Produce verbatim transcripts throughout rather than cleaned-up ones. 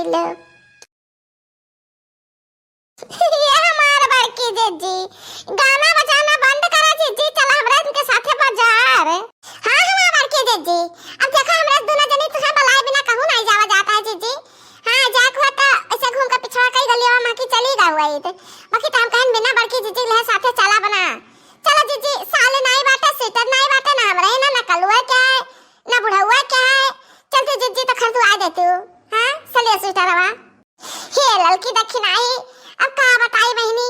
हेलो। ये हमार बड़की जिज्जी, गाना बजाना बंद करा जिज्जी, चला हमरा इनके साथे बाजार। हाँ हमार बड़की जिज्जी, अब देखा हमरा दुनो जनी तुहे बलाए बिना कहूँ नाहीं जावा जाता है जिज्जी। हाँ जाए के हुआ तो ऐसे घूम के पिछवा कई गलिया मा की चली गई हुआ ईद, बाकी तो हम कहन बिना बड़की जिज्जी ले साथे चला बना। चला जिज्जी, साले नाहीं बाटे, स्वेटर नाहीं बाटे, ना हमरा ना, ना कलुआ के है, ना बुढ़ौआ के है। चलती जिज्जी तो खरीदवा देतू। हाँ सलिया स्वेटरवा। हे ललकी दखिनाई, अब का बताई बहिनी,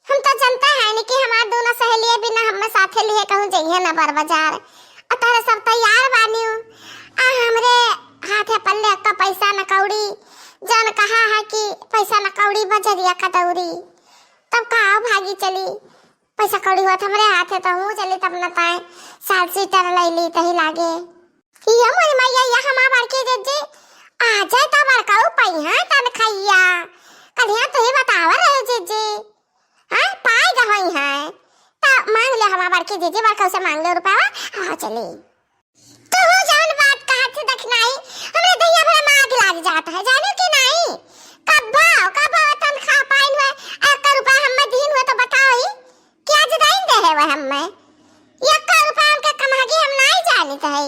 हम तो जनता है नी कि हमार दुनो सहेलिये बिना हम्मे साथे लिहे कहूँ जइहे न बर बाजार। और तोहरे सब तैयार बानियो, आ हमरे हाथे पल्ले का पैसा न कौड़ी, जौन कहा है कि पैसा न कौड़ी बजरिया का दौरी, तब का भागी चली। पैसा कौड़ी होत हमरे हाथे तो हूँ चली तब न ताए साल स्वेटर लैली तही लागे। ये मोरी मैया, ये हमार बड़की जिज्जी, आ जाए तो बड़काऊ पई है तनखैया। कलिया तू ही बतावा रहे जिज्जी। हाँ, पाए गई है। तो मांग ले हमार बड़की जिज्जी, बड़काऊ से मांग ले रुपया। हाँ, चली। तू जौन बात कहत है दखिनाई, हमरे दहिया भरे माग लाग जात है, जाने कि नाहीं? कब्बो, कब्बो तनखा पाइन हुए, एक रुपया हम्मे दीन हुए तो बताओ ही, कि आज दीन दे है वह हम्मे? एक रुपया हमके कमागी हम नाहीं जानित है।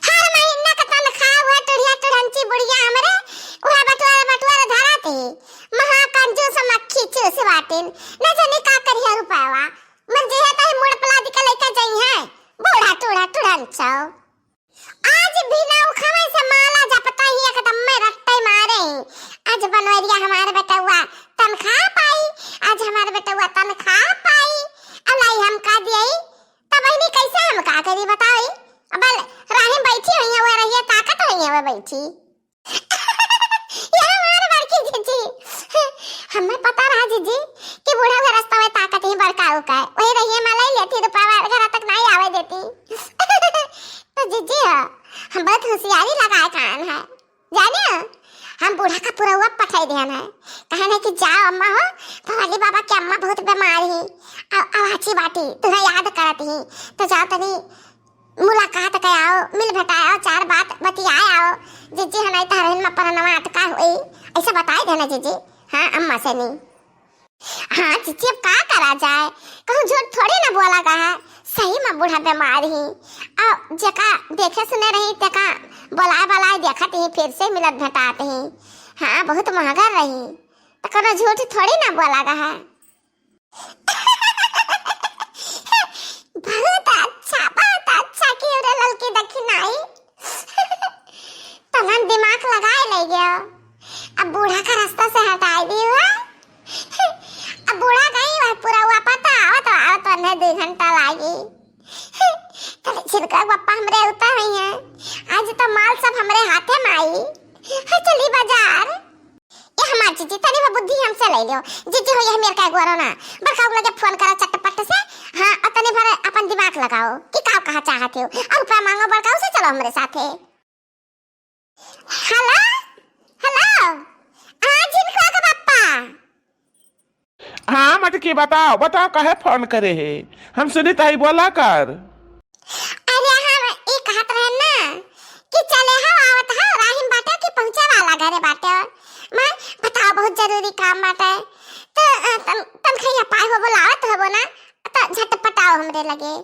हर महीना का तनखा हुआ टुढ़िया टुढ़ंची बुढ़िया हमरे, वह बटुआरे बटुआरे धरात ही। महा कंजूस मक्खी चूस बाटिन, न जाने का करिया रुपयावा। मन जे है तही मुड़ पलाद के लइका जइहे, बूढ़ा टूढ़ा टूढ़न चाओ। आज बिना उखवे से माला जपता ही एकदम में रट्टे मारे ही। आज बनवरिया हमार बेटउआ तनखा पाई, आज हमार बेटउआ तनखा पाई। अलाई हम का दियई, तब बहिनी कैसे हम का करी बताई? अब राही बैठी हुई है, वो रहिए ताकत हुई है, वो बैठी। ये हमार बड़की जिज्जी। हमें पता रहा जिज्जी कि बूढ़ा के रास्ता में ताकत ही बड़काऊ का है। वही रहिए मलाई लेती रुपया घर तक नाहीं आवे देती। तो जिज्जी हो, हम बहुत होशियारी लगाए कान है। जाने हो, हम बूढ़ा का पुरउआ पठाई देन है। कहन है कि जाओ अम्मा हो, भवाली बाबा के अम्मा बहुत बीमार ही। आ, आवाची बाटी, तुम्हें याद करत ही। तो जाओ तनी मुलाकात कइ आओ, मिल भेटाए आओ, चार बात बतियाए आओ। जिज्जी हनाई तहरहिन में परनवा अटका होई, ऐसे बताए देना जिज्जी। हाँ, अम्मा से नहीं। हाँ जिज्जी, अब का करा जाए, कहूँ झूठ थोड़ी ना बोला गा है, सही में बूढ़ा बीमार ही। आ जेका देखे सुने रही, तेका बोलाए बोलाए देखत ही, फिर से मिलत भेटात ही। हाँ, बहुत महंगा रही, तो कोनो झूठ थोड़ी ना बोला गा है। बहुत अच्छा, बहुत अच्छा कियो रे ललकी दखिनाई। तनन दिमाग लगाए ले गयो। अब बूढ़ा का रास्ता से हटाए दी हुआ। अब बूढ़ा गई वह पुरउआ पता आवत, आवत वन्हे दो घंटा लागी। तले छिलका बप्पा हमरे उतर हुई हैं। आज तो माल सब हमरे हाथे में आई। हाँ, चली बाजार। ए हमार जिज्जी, तनी भर बुद्धि हमसे ले लियो। जिज्जी हो, ये मेर का गोरो ना। बड़काऊ लगे फोन करो चटपट से। हाँ, और तनी भर अपन दिमाग लगाओ कि का कहा चाहत हो। और रुपया मांगो बड़काऊ से, चलो हमरे साथे। हेलो, हेलो। हाँ, झिनकुआ के पप्पा। हाँ, मटकी, बताओ, बताओ, काहे फोन करे है? हम सुनित हई, बोला कर। अरे, हम ई कहत रहे ना कि चले हो, आवत हो, राहिम बाटे कि पहुँचे वाला घरे बाटे। मैं बताओ, बहुत जरूरी काम बाटे। तो, अ, तन-, तनखैया पाए हो, बोलावत होबो ना, तो झटपट आओ हमरे लगे।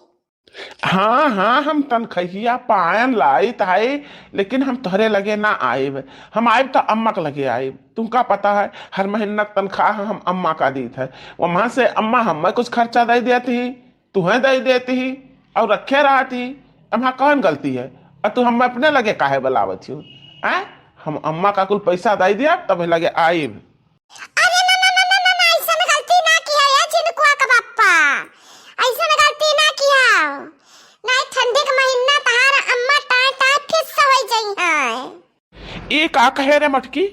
हाँ, हाँ, हम तनखैया पायन लाइत हई, लेकिन हम तोहरे लगे ना आइब। हम आइब तो अम्मा के लगे आइब। तुमका पता है, हर महीना तनख्वाह हम अम्मा का दीत है। वहाँ से अम्मा हमें कुछ खर्चा दे देती ही, तुहें दे देती ही और रखे रहती ही। अम्मा कौन गलती है? और तू हमें अपने लगे काहे बुलावत हो? हैं? हम अम्मा का कुल पैसा दे दिया, तब लगे आइब। अरे ना, ना, ना, ना, ना, ना, ऐसन गलती ना किया, ए झिनकुआ का पप्पा, ऐसन गलती ना किया। नहीं, ठंडी के महीना तहार अम्मा टाय टाय फिस होई जई है। ई का कहे रे मटकी,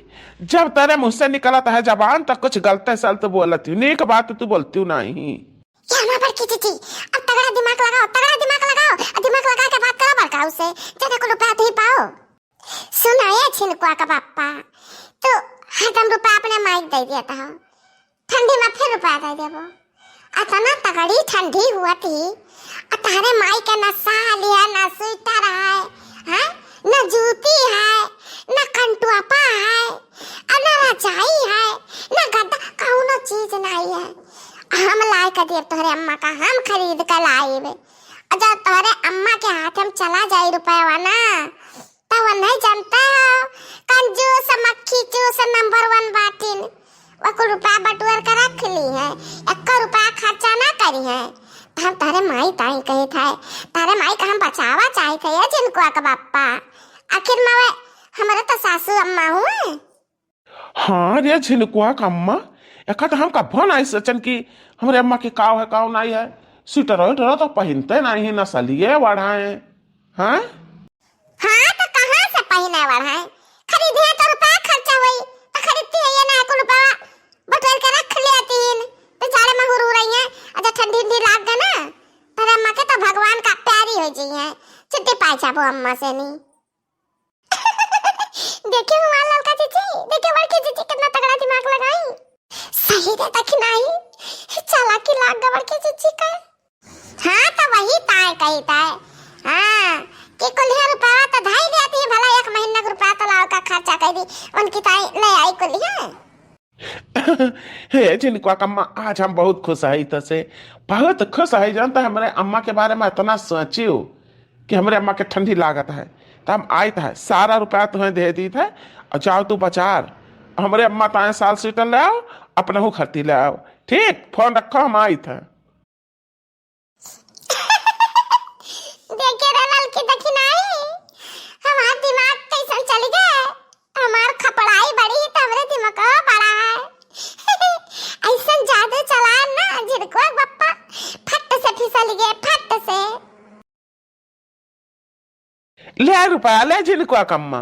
जब तेरे मुँह से निकलत है जबान तो कुछ गलते सलत बोलत हूँ, नीक बात तू बोलती हूँ नहीं। क्या माँ बड़की जिज्जी, अब तगड़ा दिमाग लगाओ, तगड़ा दिमाग लगाओ, और दिमाग लगा के बात करो बड़काऊ से, ज्यादा को रुपया तू ही पाओ। सुना ए झिनकुआ का पप्पा, तू हरदम रुपया अपने माई के दे देता हो, ठंडी में फिर रुपया दे देबो। अतना तगड़ी ठंडी हुआ थी, और तारे माई के न साल है, न स्वेटर है, हैं? न जूती है, न कंटुआपा है, कह दिए, "तोहरे अम्मा का हम खरीद के लाइबे।" और जब तोहरे अम्मा के हाथ में चला जाई रुपया ना, तब वो नहीं जानता हो, कंजूस मक्खी चूस नंबर वन बाटिन। वो कुल रुपया बटुअर के रख ली है, एक्को रुपया खर्चा ना करी है। तो हम तोहरे माई ताई कही थे, तोहरे माई का हम बचावा चाही थे, ये झिनकुआ का बप्पा। आखिर में वे हमारे तो सासू अम्मा हुए। हाँ रे झिनकुआ का अम्मा, एका तो हम कभो नाई सोचन कि हमरे अम्मा के काव है, काव नाई है। स्वेटर वेटर तो पहिनते नाई है, नसलिए वढ़ाए। हाँ? हाँ, तो कहाँ से पहिने वढ़ाए? खरीदे तो रुपया खर्चा होई, तो खरीदती है ये ना, कुल रुपया बटोर के रख लेती हैं। बेचारे महुर हो रही हैं, अच्छा ठंडी ठंडी लाग गए ना, तोरे अम्मा के तो भगवान का प्यारी हो जाई है, छुट्टी पाई जाबो अम्मा से नहीं। देखे हमार ललका जीजी, देखे बड़की जीजी कितना तगड़ा दिमाग लगाई। सही रे दखिनाई, चालाकी लाग गा बड़की जीजी का। हाँ, तो वही ताय कही ताय। हाँ, कि कुल्हे रुपया तो धाई लेती है, भला एक महीना के रुपया तो लाओ का खर्चा कर दी, उनकी ताई ले आई कुल्हे। हे झिनकुआ कम्मा, आज हम बहुत खुश हई तसे, बहुत खुश हई। जानता, हमरे अम्मा के बारे में इतना सोचियो कि हमरे अम्मा के ठंडी लागत है, तो हम आइत है, सारा रुपया तुम्हें दे दीत है, और जाओ तू बाजार, हमरे अम्मा ताए साल स्वेटर ले आओ, अपनहू खरीदी ले आओ। ठीक, फोन रखो, हम आइत है। देखे रे ललकी दखिनाई, हमार दिमाग कैसन चल गए। हमार खपड़ाई बड़ी है तो हमरे दिमाग बड़ा है। ऐसन जादू चला ना झिनकुआ बप्पा, फट से फिसल गए, फट से। ले रुपया, ले झिनकुआ कम्मा।